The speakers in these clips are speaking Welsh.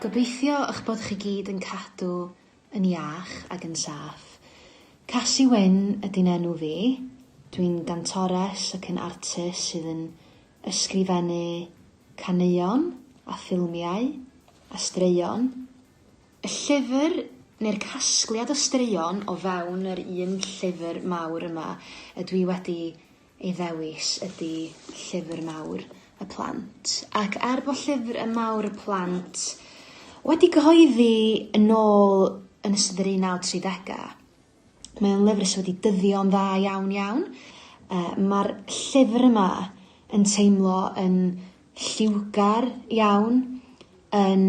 Gobeithio eich bod chi gyd yn cadw yn iach ac yn saff. Casi Wyn ydy'n enw fi. Dwi'n gantores ac yn artist sydd yn ysgrifennu caneuon a ffilmiau a straeon. Y llyfr neu'r casgliad o straeon o fewn yr un llyfr mawr yma ydw i wedi ei ddewis ydi Llyfr Mawr y Plant. Ac er bod Llyfr y Mawr y Plant wedi cyhoeddi yn ôl yn ystod yr 1930au, mae o'n lyfr sydd wedi dyddio'n dda iawn iawn. Yy ma'r llyfr yma yn teimlo yn lliwgar iawn, yn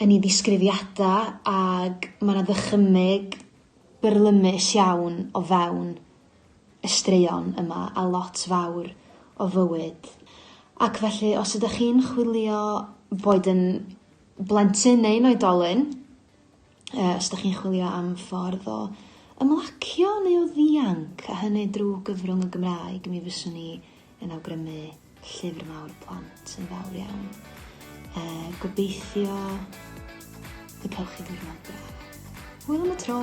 yn ei ddisgrifiada ag ma' 'na ddychymyg byrlymus iawn o fewn y straeon yma a lot fawr o fywyd. Ac felly os ydych chi'n chwilio boed yn blentyn neu'n oedolyn yy os 'dach chi'n chwilio am ffordd o ymlacio neu o ddianc a hynny drw gyfrwng y Gymraeg mi fyswn i yn awgrymu Llyfr Mawr Plant yn fawr iawn. Yy gobeithio y cewch chi ddiwrnod braf. Hwyl am y tro!